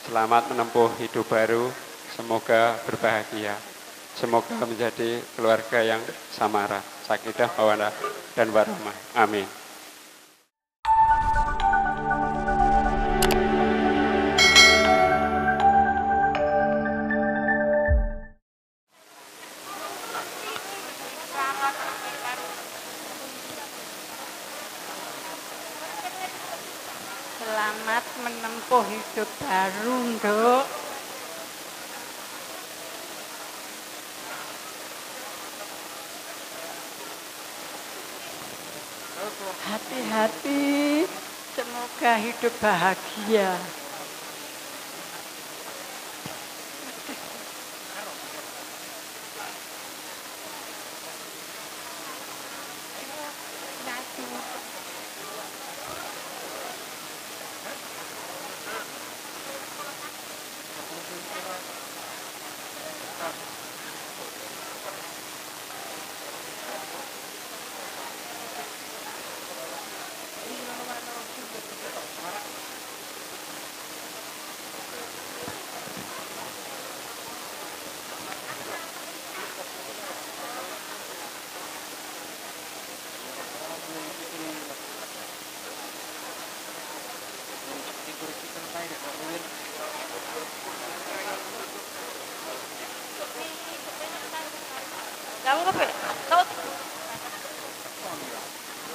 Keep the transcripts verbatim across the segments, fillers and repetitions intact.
Selamat menempuh hidup baru, semoga berbahagia. Semoga menjadi keluarga yang samara, sakinah, mawaddah, dan warahmah. Amin. Selamat menempuh hidup baru, Nduk. Hati-hati, semoga hidup bahagia.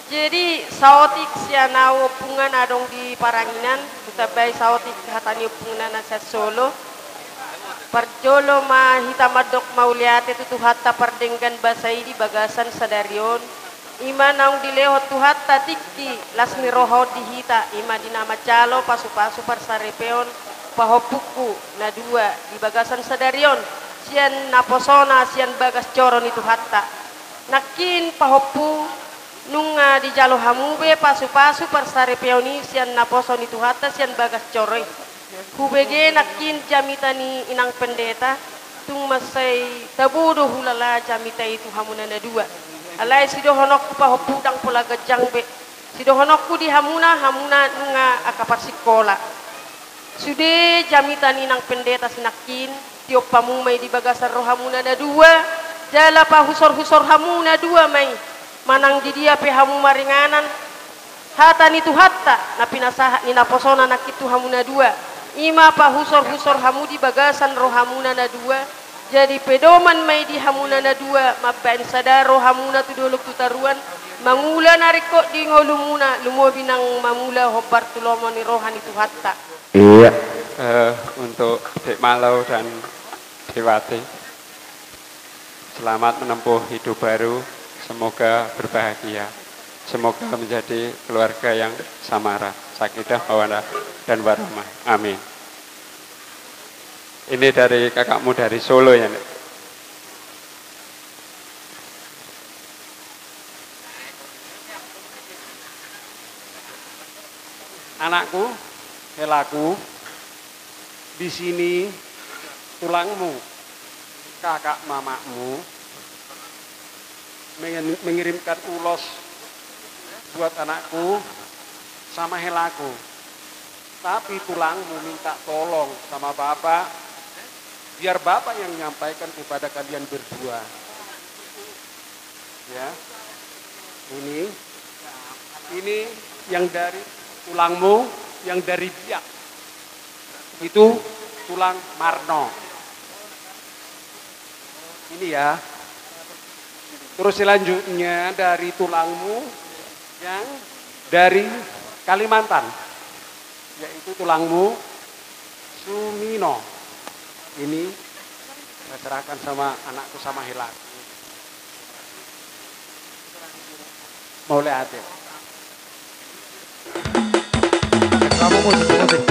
Jadi, saotik sian au ompungna na adong di paranginan, hutambai saotik hata ni ompungna na sian Solo. Parjolo ma hita mandok mauliate tu Tuhanta pardenggan basa i di bagasan sadari on. I ma naung dilehon Tuhanta tingki las ni roha on di hita, i ma di na manjalo pasu-pasu parsaripeon pahompungku na dua di bagasan sadari on, sian naposona sian bagas joro ni Tuhanta. Nangkin pahompu, nunga dijalo hamu be pasu-pasu parsaripeon i sian naposo ni Tuhanta sian bagas joro i. Hubege nangkin jamita ni inang pendeta, tung mansai tabo do hulala jamita i tu hamuna na dua. Alai sidohononku pahompu, ndang pola ganjang be. Sidohononku di hamuna, hamuna nunga angka parsingkola. Sude jamita ni inang pendeta sinangkin, tiop hamu ma i di bagasan rohamuna na dua, jala pahusor-husor hamu na dua ma i. Manang di dia pe hamu maringanan, hata ni Tuhanta na pinasahat ni naposona nangkin tu hamu na dua, i ma pahusor-husor hamu di bagasan rohamuna na dua. Jadi pedoman ma i di hamuna na dua, mambaen sada rohamuna tu dolok tu toruan, mangula na ringkot di ngolumuna, lumobi nang mangula hombar tu lomo ni roha ni Tuhanta. Iya. Eh, untuk Dek Malo dan Dek Wati, selamat menempuh hidup baru. Semoga berbahagia. Semoga menjadi keluarga yang samara, sakinah, mawaddah, dan warahmah. Amin. Ini dari kakakmu dari Solo ya, Nek? Anakku, helaku, di sini tulangmu, kakak mamakmu, mengen-, mengirimkan ulos buat anakku sama helaku. Tapi tulangmu minta tolong sama bapak, biar bapak yang nyampaikan kepada kalian berdua. Ya. Ini, ini yang dari tulangmu, yang dari Biak. Itu tulang Marno. Ini ya. Terus selanjutnya dari tulangmu yang dari Kalimantan, yaitu tulangmu Sumino. Ini saya serahkan sama anakku sama helaku. Mauliate. Kamu musik, musik.